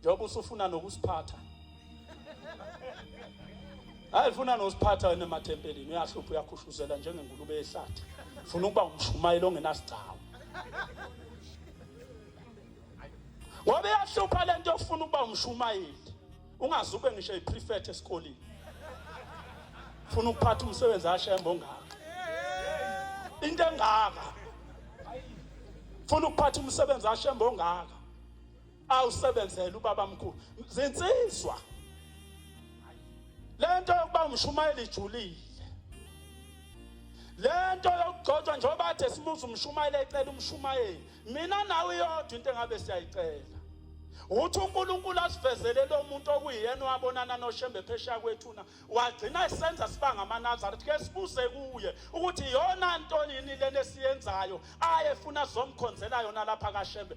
Njengoba usufuna nokusiphatha. Hayi ufuna nosiphatha wena emathempelini uyahlupha uyakhushuzela njengengulube yehlathi. Ufuna ukuba umshumayeli ongenasigcawu. Ngoba iyahlupha lento yokufuna ukuba umshumayeli. Ungaze ube ngisho iprefect esikoleni. Ufuna ukuphatha umsebenzi ashembe ongaka. Into engaka. Ufuna ukuphatha umsebenzi ashembe ongaka. Awusebenzele ubaba mkhulu. Zinsizwa. Lento yokuba umshumayeli ijulile. Lento yokugcotshwa njengoba ade sibuza umshumayeli ecela umshumayeli. Mina nawe iyodwa into engabe siyayicela. Uthi uNkulunkulu asivezele lo muntu okuyiyena owabonana noShembe phesheya kwethuna wagcina esenza siba ngamaNazaretha ke sibuze kuye ukuthi iyona nto yini lena esiyenzayo ayefuna sizomkhonzela yona lapha kaShembe.